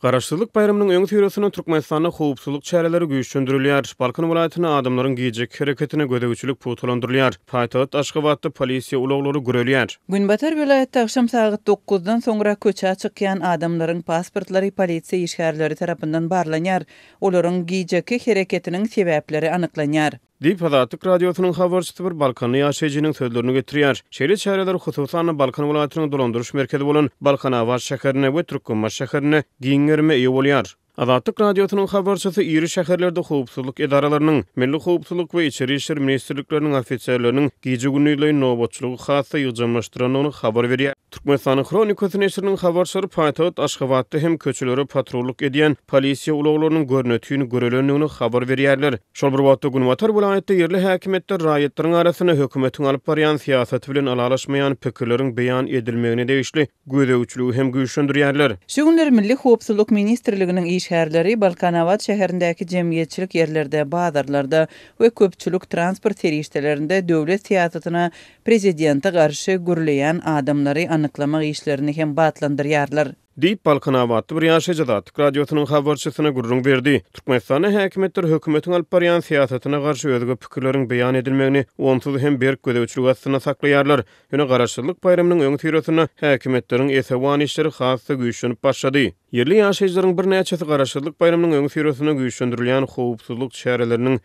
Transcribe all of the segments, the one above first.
Garaşsyzlyk baýramynyň öňüsyrasynda Türkmenistanda howpsuzlyk çäreleri güýçlendirilýär. Balkan welaýatynda adamlaryň gijeki hereketine gözegçilik pugtalandyrylýar. Paýtagt Aşgabatda polisiýa ulaglary gürelýär. Günbatar welaýatda agşam sagat dokuzdan soňra köçä çykýan adamlaryň pasportlary polisiýa işgärleri tarapyndan barlanýar. Olaryň gijeki hereketiniň sebäpleri anyklanýar. Diýip, Azatlyk Radiosynyň habarçysy bir balkanly ýaşaýjynyň sözlerini getirýär. Şeýle çäreler, hususan-da, Balkan welaýatynyň dolandyryş merkezi bolan Balkanabat şäherinde we Türkmenbaşy şäherinde giň gerime eýe bolýar. Azatlyk Radiosynyň habarçysy iri şäherlerde howpsuzlyk edaralarynyň, Milli howpsuzlyk we Içeri işler ministrlikleriniň ofiserleriniň gije-gündizleýin nobatçylygy has-da ýygjamlaşdyrandygyny habar berýär. Türkmenistanyň Hronikasy neşiriniň habarçylary paýtagt Aşgabatda hem köçelere patrullyk edýän polisiýa ulaglarynyň görnetin görelendigini habar berýärler. Şol bir wagtda, günbatar welaýatda ýerli häkimiýetler raýatlaryň arasynda hökümetiň alyp barýan syýasaty bilen ylalaşmaýan pikirleriň beýan edilmegine degişli gözegçiligi hem güýçlendirýärler. Şu günler Milli howpsuzlyk ministrliginiň işgärleri Balkanabat şäherindäki jemgyýetçilik ýerlerde, bazarlarda we köpçülik transport serişdelerinde döwlet syýasatyna prezidente garşy gürleýän adamlary anyklamak işlerini hem batlandyrýarlar. Diýip, balkanabatly bir ýaşaýjy Azatlyk Radiosynyň habarçysyna gürrüň berdi. Türkmenistanda häkimiýetler hökümetiň alyp barýan syýasatyna garşy özge pikirleriň beýan edilmegini onsuz hem berk gözegçilik astynda saklaýarlar. Ýöne Garaşsyzlyk baýramynyň öňüsyrasynda häkimiýetleriň esewan işleri has-da güýçlenip başlady. Ýerli ýaşaýjylaryň birnäçesi Garaşsyzlyk baýramynyň öňüsyrasynda güýçlendirilýän howpsuzlyk çäreleriniň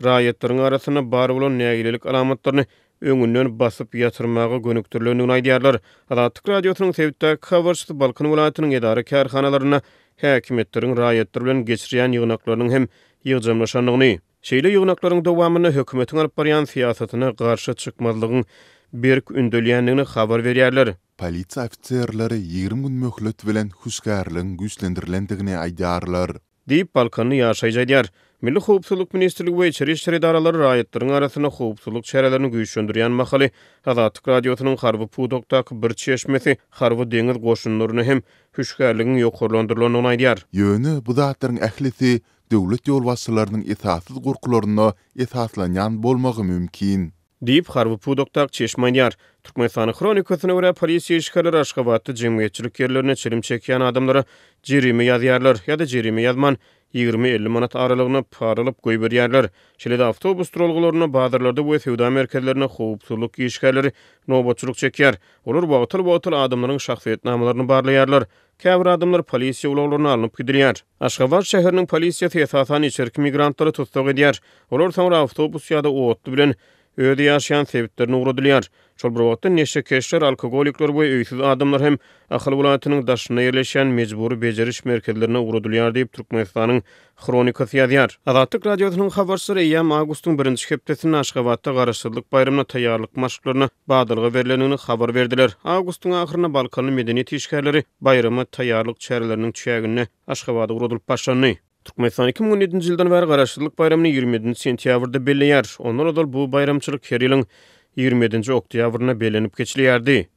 raýatlaryň arasynda bar bolan nägilelik alamatlaryny öňünden basyp ýatyrmaga gönükdirilendigini aýdýarlar. Azatlyk Radiosynyň sebitdäki habarçysy Balkan welaýatynyň edara-kärhanalarynda häkimiýetleriň raýatlar bilen geçirýän ýygnaklarynyň hem ýygjamlaşandygyny, şeýle ýygnaklaryň dowamynda hökümetiň alyp barýan syýasatyna garşy çykmazlygyň berk ündelýändigini habar berýärler. Polisiýa ofiserleri 20 gün möhlet bilen hüşgärligiň güýçlendirilendigini aýdýarlar. Diýip, balkanly ýaşaýjy aýdýar. Milli howpsuzlyk ministrligi we içeri işler edaralary raýatlaryň arasynda howpsuzlyk çärelerini güýçlendirýän mahaly, Azatlyk Radiosynyň harby pudakdaky bir çeşmesi harby-deňiz goşunlaryna hem hüşgärligiň ýokarlandyrylandygyny aýdýar. Ýöne bu zatlaryň ählisi döwlet ýolbaşçylarynyň esassyz gorkularyna esaslanýan bolmagy mümkin. Diýip, harby pudakdaky çeşme aýdýar. Türkmenistanyň Hronikasyna görä, polisiýa işgärleri Aşgabatda jemgyýetçilik ýerlerinde çilim çekýän adamlara jerime ýazýarlar ýa-da jerime ýazman, 20-50 manat aralygynda para alyp goýberýärler. Şeýle-de awtobus duralgalarynda, bazarlarda we söwda merkezlerinde howpsuzlyk işgärleri nobatçylyk çekýär. Olar wagtal-wagtal adamlaryň şahsyýetnamalaryny barlaýarlar. Käbir adamlar polisiýa ulaglaryna alnyp gidilýär. Aşgabat şäheriniň polisiýasy esasan içerki migrantlary tussag edýär. Olar soňra awtobus ýa-da otly bilen öz ýaşaýan sebitlerine ugradylýar. Şol bir wagtda neşekeşler, alkogolikler we öýsüz adamlar hem Ahal welaýatynyň daşynda ýerleşýän mejbury bejeriş merkezlerine ugradylýar diýip, Türkmenistanyň Hronikasy ýazýar. Azatlyk Radiosynyň habarçylary eýýäm awgustyň birinji hepdesinde Aşgabatda Garaşsyzlyk baýramyna taýýarlyk maşklaryna badalga berlendigini habar berdiler. Awgustyň ahyrynda balkanly medeniýet işgärleri baýrama taýýarlyk çäreleriniň çäginde Aşgabada ugradylyp başlandy. Türkmenistan 2017-nji ýyldan bäri Garaşsyzlyk baýramyny 27-nji sentýabrda belleýär. Ondan ozal bu baýramçylyk her ýylyň 27-nji oktýabrynda bellenip geçilýärdi.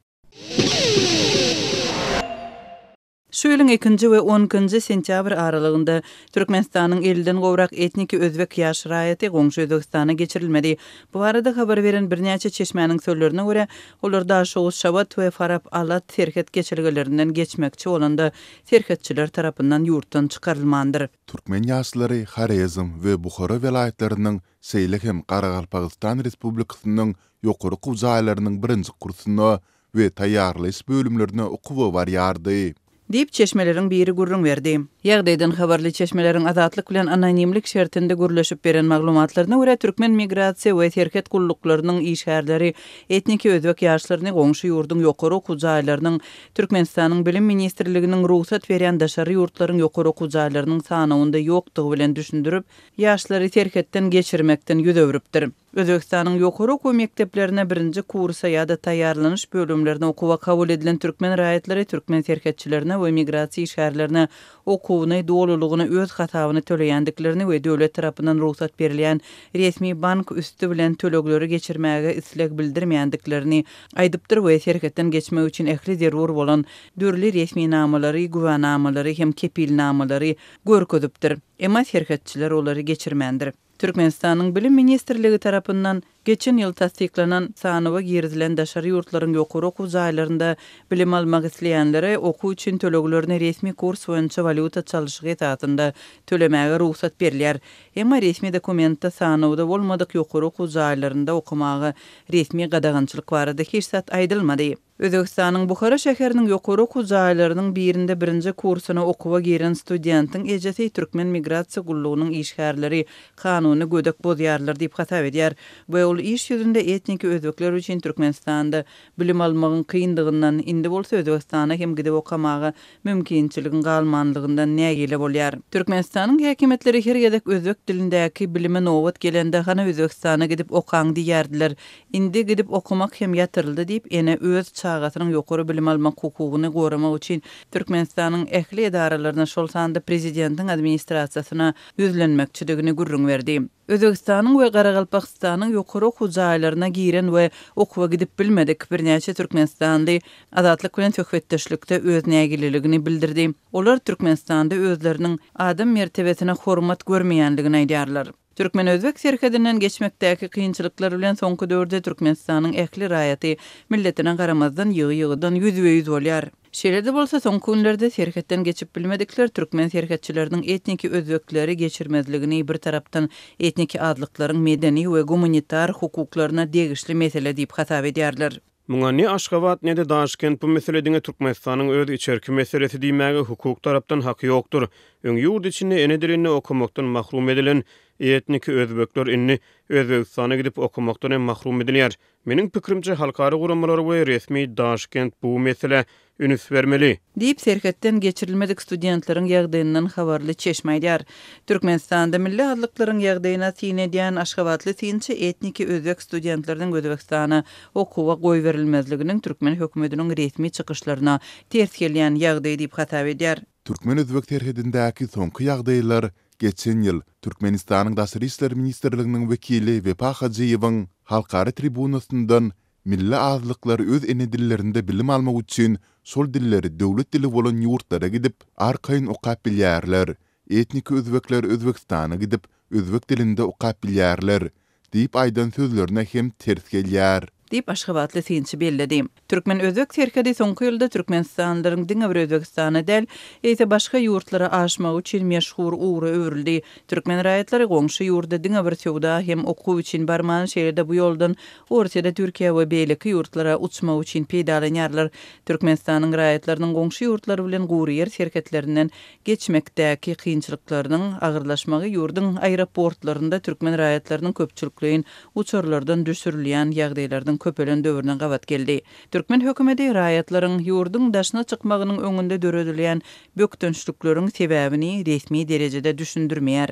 Şu ýylyň ikinji we on ikinji sentýabr aralygynda Türkmenistanyň elliden gowrak etniki özbek ýaş raýaty goňşy Özbegistana geçirilmedi. Bu barada habar beren birnäçe çeşmäniň sözlerine görä, olar Daşoguz, Şabat we Farap-Alat serhet geçelgelerinden geçmekçi bolanda, serhetçiler tarapyndan ýurtdan çykarylmandyr. Türkmen ýaşlary Horezm we Buhara welaýatlarynyň, şeýle hem Garagalpagystan Respublikasynyň ýokary okuw jaýlarynyň birinji kursuna we taýýarlaýyş bölümlerine okuwa barýardy. Diýip, çeşmeleriň biri gürrüň berdi. Ýagdaýdan habarly çeşmeleriň Azatlyk bilen anonimlik şertinde gürleşip beren maglumatlaryna görä, türkmen migrasiýa we serhet gulluklarynyň işgärleri etniki özbek ýaşlaryny goňşy ýurduň ýokary okuw jaýlarynyň Türkmenistanyň Bilim ministrliginiň rugsat berýän daşary ýurtlaryň ýokary okuw jaýlarynyň sanawynda ýokdugy bilen düşündirip, ýaşlary serhetden geçirmekden ýüz öwrüpdir. Özbegistanyň ýokary okuw mekdeplerine birinji kursa ýa-da taýýarlanyş bölümlerine okuwa kabul edilen türkmen raýatlary türkmen serhetçilerine we migrasiýa işgärlerine okuwyny dolulygyna öz hasabyna töleýändiklerini we döwlet tarapyndan rugsat berilýän resmi bank üsti bilen tölegleri geçirmäge isleg bildirmeýändiklerini aýdypdyr we serhetden geçmek üçin ähli zerur bolan dürli resminamalary, güwänamalary hem kepilnamalary görkezipdir. Emma serhetçiler olary geçirmändir. Türkmenistanyň Bilim ministrligi tarapyndan geçen ýyl tassyklanan sanawa girizilen daşary ýurtlaryň ýokary okuw jaýlarynda bilim almak isleýänlere okuw üçin töleglerini resmi kurs boýunça walýuta çalşygy esasynda tölemäge rugsat berilýär. Emma resmi dokumentde sanawda bolmadyk ýokary okuw jaýlarynda okamaga resmi gadagançylyk barada hiç zat aýdylmady. Özbegistanyň Buhara şäheriniň ýokary okuw jaýlarynyň birinde birinji kursyna okuwa giren studentiň ejesi türkmen migrasiýa gullugynyň işgärleri kanuny gödek bozýarlar diýip hasap edýär we ol iş ýüzünde etniki özbekler üçin Türkmenistanda bilim almagyň kyndygyndan, indi bolsa Özbegistana hem gidip okamaga mümkinçiligiň galmanlygyndan nägile bolýar. Türkmenistanyň häkimiýetleri her gezek özbek dilindäki bilime nobat gelende hany Özbegistana gidip okaň diýýärdiler. Indi gidip okamak hem ýatyryldy diýip, ene öz çagasynyň ýokary bilim almak hukugyny goramak üçin Türkmenistanyň ähli edaralaryna, şol sanda prezidentiň administrasiýasyna ýüzlenmekçidigini gürrüň berdi. Özbegistanyň we Garagalpagystanyň ýokary okuw jaýlaryna giren we okuwa gidip bilmedik birnäçe türkmenistanly Azatlyk bilen söhbetdeşlikde öz nägileligini bildirdi. Olar Türkmenistanda özleriniň adam mertebesine hormat görmeýändigini aýdýarlar. Türkmen-özbek serhedinden geçmekdäki kynçylyklar bilen soňky döwürde Türkmenistanyň ähli raýaty, milletine garamazdan ýygy-ýygydan ýüzbe-ýüz bolýar. Şeýle-de bolsa, soňky günlerde serhetden geçip bilmedikler türkmen serhetçileriniň etniki özbekleri geçirmezligini bir tarapdan etniki azlyklaryň medeni we gumanitar hukuklaryna degişli mesele diýip hasap edýärler. Muňa ne Aşgabat, ne-de Daşkent bu mesele diňe Türkmenistanyň öz içerki meselesi diýmäge hukuk tarapdan haky ýokdur. Öň ýurt içinde ene dilinde okamakdan mahrum edilen etniki özbekler indi Özbegistana gidip okamakdan hem mahrum edilýär. Meniň pikirimçe, halkara guramalary we resmi Daşkent bu meselä ünüs bermeli. Diýip, serhetden geçirilmedik studentleriň ýagdaýyndan habarly çeşme aýdýar. Türkmenistanda milli azlyklaryň ýagdaýyna syn edýän aşgabatly synçy etniki özbek studentleriniň Özbegistana okuwa goýberilmezliginiň türkmen hökümetiniň resmi çykyşlaryna ters gelýän ýagdaý diýip hasap edýär. Türkmen-özbek serhedindäki soňky ýagdaýlar geçen ýyl Türkmenistanyň Daşary işler ministrliginiň wekili Wepa Hajyýewiň halkara tribunasyndan milli azlyklar öz ene dillerinde bilim almak üçin şol dilleri döwlet dili bolan ýurtlara gidip, arkaýyn okap bilýärler, etniki özbekler Özbegistana gidip, özbek dilinde okap bilýärler diýip aýdan sözlerine hem ters gelýär. Diýip, aşgabatly synçy belledi. Türkmen-özbek serhedi soňky ýylda türkmenistanlylaryň diňe bir Özbegistana däl, eýse başga ýurtlara aşmagy üçin meşhur ugra öwrüldi. Türkmen raýatlary goňşy ýurda diňe bir söwda hem okuw üçin barman, şeýle-de bu ýoldan Orsýede, Türkiýä we beýleki ýurtlara uçmak üçin peýdalanýarlar. Türkmenistanyň raýatlarynyň goňşy ýurtlar bilen gury ýer serhetlerinden geçmekdäki kynçylyklarynyň agyrlaşmagy ýurduň aeroportlarynda türkmen raýatlarynyň köpçülikleýin uçarlardan düşürilýän ýagdaýlarynyň köpelen döwrüne gabat geldi. Türkmen hökümeti raýatlaryň ýurduň daşyna çykmagynyň öňünde döredilýän bökdençlikleriň sebäbini resmi derejede düşündirmeýär.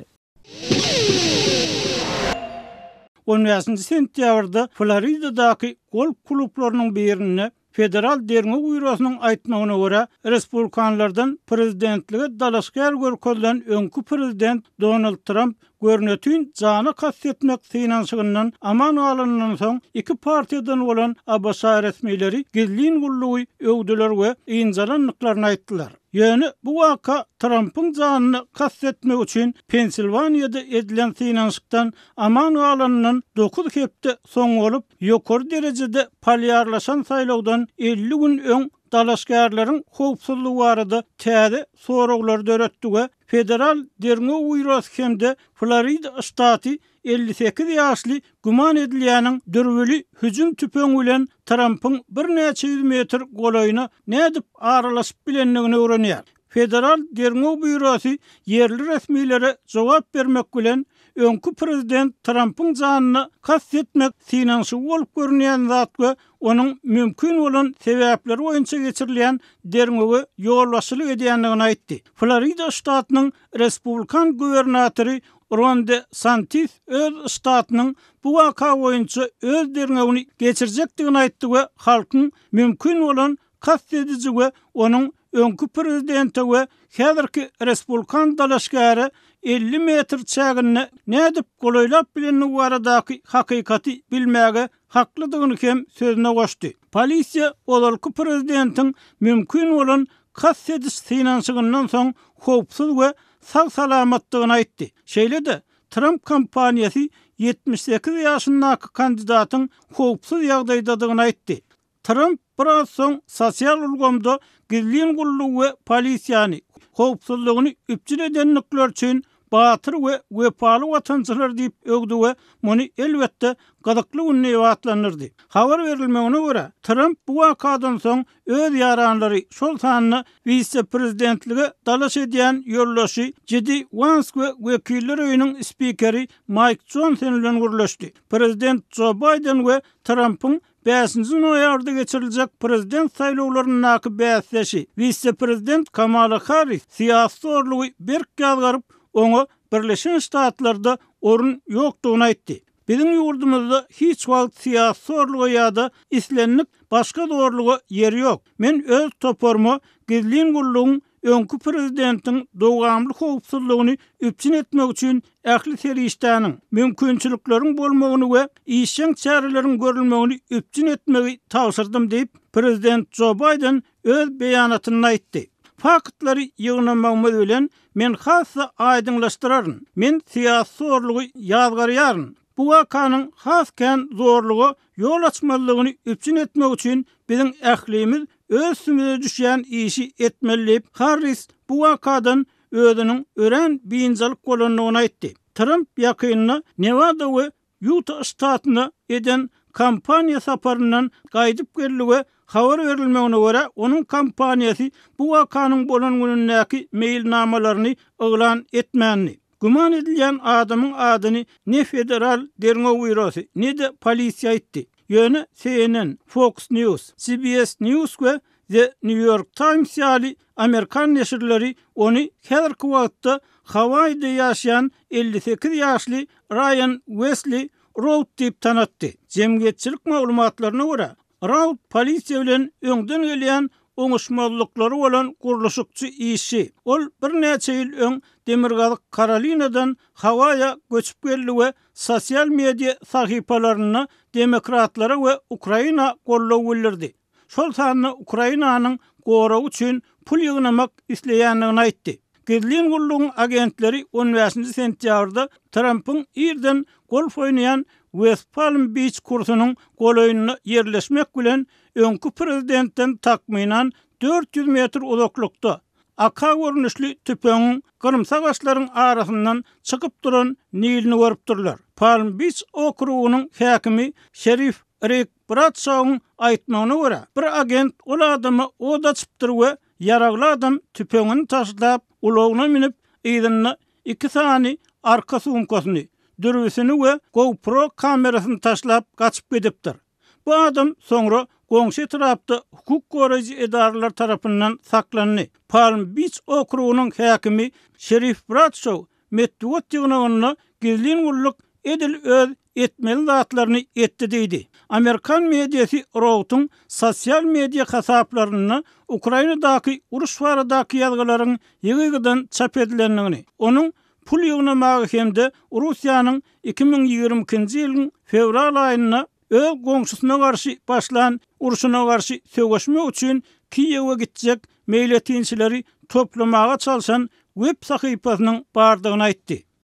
On bäşinji sentýabrda Floridadaky golf klublarynyň birinde Federal derňew býurosynyň aýtmagyna görä, respublikanlardan prezidentlige dalaşgär görkezilen öňki prezident Donald Tramp görnetin jana kast etmek synanyşygyndan aman galanyndan soň, iki partiýadan bolan ABŞ resmileri gizlin gullugy öwdüler we ynjalandyklaryny aýtdylar. Ýöne bu waka Trampyň janyna kast etmek üçin Pensilwaniýada edilen synanyşykdan aman galanyndan dokuz hepde soň bolup, Ýokary derejede polýarlaşan saýlawdan 50 gün öň dalaşgärleriň howpsuzlygy barada täze soraglary döretdi we Federal derňew býurosy hem-de Florida ştaty 58 ýaşly güman edilýäniň dürbüli hüjüm tüpeňi bilen Trampyň birnäçe ýüz metr golaýyna nädip aralaşyp bilendigini öwrenýär. Federal derňew býurosy ýerli resmilere jogap bermek bilen, öňki prezident Trampyň janyna kast etmek synanyşygy bolup görünýän zat we onuň mümkin bolan sebäpleri boýunça geçirilýän derňewe ýolbaşçylyk edýändigini aýtdy. Florida ştatynyň respublikan gubernatory Ron De Santis öz ştatynyň bu waka boýunça öz derňewini geçirjekdigini aýtdy we halkyň mümkin bolan kast ediji we onuň öňki prezidente we häzirki respublikan dalaşgäre 50 metr çäginde nädip golaýlap bilendigi baradaky hakykaty bilmäge haklydygyny hem sözüne goşdy. Polisiýa ozalky prezidentiň mümkin bolan kast ediş synanyşygyndan soň howpsuz we sag-salamatdygyny aýtdy. Şeýle-de, Tramp kampaniýasy 78 ýaşyndaky kandidatyň howpsuz ýagdaýdadygyny aýtdy. Tramp biraz soň sosial ulgamda gizlin gullugy we polisiýany howpsuzlygyny üpjün edendikleri üçin batyr we wepaly watançylar diýip öwdi we muny elbetde gyzykly gün diýip atlandyrdy. Habar berilmegine görä, Tramp bu wakadan soň öz ýaranlary, şol sanda wise-prezidentlige dalaş edýän ýoldaşy Jedi Wans we Wekiller öýüniň spikeri Maýk Jonson bilen gürleşdi. Prezident Jo Baýden we Trampyň Bäşinji noýabrda geçiriljek prezident saýlawlaryndaky bäsdeşi, wise-prezident Kamala Harris syýasy zorlugy berk ýazgaryp, oňa Birleşen Ştatlarda orun ýokdugyny aýtdy. Biziň ýurdumyzda hiç wagt syýasy zorluga ýa-da islendik başga zorluga ýer ýok. Men öz toparyma gizlin gullugyň öňki prezidentiň dowamly howpsuzlygyny üpjün etmek üçin ähli serişdäniň, mümkinçilikleriň bolmagyny we işjeň çäreleriň görülmegini üpjün etmegi tabşyrdym diýip, prezident Jo Baýden öz beýanatynda aýtdy. Faktlary ýygnamagymyz bilen men has-da aýdyňlaşdyraryn. Men syýasy zorlugy ýazgarýaryn. Bu wakanyň has kän zorluga ýol açmazlygyny üpjün etmek üçin biziň ählimiz öz üstümize düşýän işi etmeli diýip, Harris bu wakadan özüniň örän biynjalyk bolandygyny aýtdy. Tramp ýakynda Newada we Ýuta ştatyna eden kampaniýa saparyndan gaýdyp geldi we habar berilmegine görä, onuň kampaniýasy bu wakanyň bolan günündäki meýilnamalaryny yglan etmändi. Güman edilýän adamyň adyny ne Federal derňew býurosy, ne-de polisiýa aýtdy. Ýöne CNN, Fox News, CBS News we The New York Times ýaly amerikan neşirleri ony häzirki wagtda Hawaýide ýaşaýan 58 ýaşly Raýan Wesli Rout diýip tanatdy. Jemgyýetçilik maglumatlaryna görä, Raut polisiýa bilen öňden gelýän oňuşmazlyklary bolan gurluşykçy işçi. Ol birnäçe ýyl öň Demirgazyk Karolinadan Hawaýa göçüp geldi we sosial media sahypalarynda demokratlara we Ukraina goldaw bildirdi. Şol sanda Ukrainanyň goragy üçin pul ýygnamak isleýändigini aýtdy. Gizlin gullugyň agentleri on bäşinji sentýabrda Trampyň irden golf oýnaýan West Palm Biç kursunyň golaýynda ýerleşmek bilen, öňki prezidentden takmynan 400 metr uzaklykda, AK görnüşli tüpeňiň gyrymsy agaçlaryň arasyndan çykyp duran nilini görüpdirler. Palm Biç okrugynyň häkimi şerif Rik Bradşowyň aýtmagyna görä, bir agent ol adama ot açypdyr we ýaragly adam tüpeňini taşlap, ulagyna münüp, yzynda iki sany arka sumkasyny, dürbüsini we GoPro kamerasyny taşlap gaçyp gidipdir. Bu adam soňra goňşy etrapda hukuk goraýjy edaralar tarapyndan saklandy. Palm-Biç okrugynyň häkimi Şerif Bradşow metbugat ýygnagynda gizlin gulluk edil öz etmeli zatlaryny etdi diýdi. Amerikan mediasy Routyň sosial media hasaplarynda Ukrainadaky uruş baradaky ýazgylaryň ýygy-ýygydan çap edilendigini, onuň pul ýygnamaga hem-de Russiýanyň 2022-nji ýylyň fewral aýynda öz goňşusyna garşy başlan urşuna garşy söweşmek üçin Kiýewe gitjek meýletinçileri toplamaga çalşan web sahypasynyň bardygyny aýtdy.